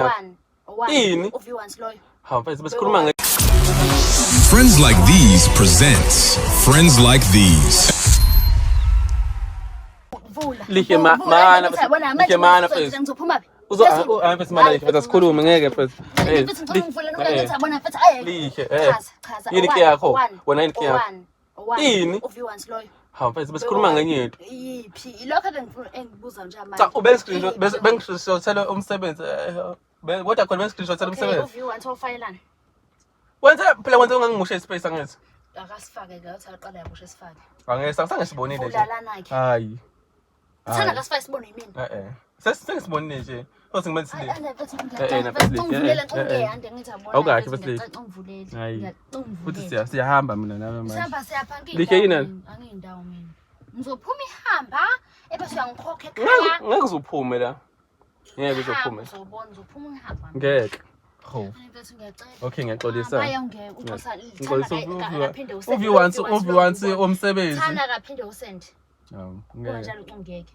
One. One. Ini? U-V1 loyo. Hawu mfethu besikhuluma nge Friends Like These presents Friends Like These. Vula. Lihle ma- Vula, mana, ngithi yabona, lihle manje mana, ngizothi mfethu. Ngizophuma phi? Uzo Phezulu. ah mfethu mana lihle mfethu asikhulume ngeke mfethu. Eh, Mfethu ngicela ungivule eh, ngithi yabona mfethu ayi. Lihle, eh. Chaza, chaza. Yini One, inkinga yakho? one, Wena yini inkinga yakho? one, one. Ini? U-V1 loyo. Hawu mfethu besikhuluma ngenye into. Yiphi? Ilokho ebengifuna engibuza nje manje. Cha ube screenshot bese bengishothela umsebenzi kodwa khona bengiscreenshothela Okay, umsebenzi. u-V1 wawufayelani? Wenze phela wenze ungangimushe ispace angithi. Akasifake la uthi aqala yabusha sifake. Angeke sangisibonile nje. Vula lana ke. Hayi. Thanda kasifake sibone yimina. Eh eh. Sengisibonile nje. Futhi ngimele Hayi, silile. ane mfethu Eh, eh, ngiyacela, mfethu, ungivulele eh, eh, eh. ngiyande ngithi yabona. Awukahle, mfethu, mfethu, ngiyacela ungivulele. Hayi. Ngiyacela Futhi ungivulele. siya siyahamba mina nawe manje. Sihamba siyapha Lihle yini nani? Angiyindawo mina. Ngizophuma ihamba ebese uyangikhokha ekhaya. Ngeke ngeke uzuphume la. Ngeke uzophume. Uzobona uzophuma ngihamba. Ngeke. Ho. Mfethu ngiyacela. Okay ngiyaxolisa. Hayi ngeke uxosa Ngixolisa akaphinde usende. uV1 uV1 omsebenzi. Thanda akaphinde usende. Hawu, ngeke. Kanjalo ungeke.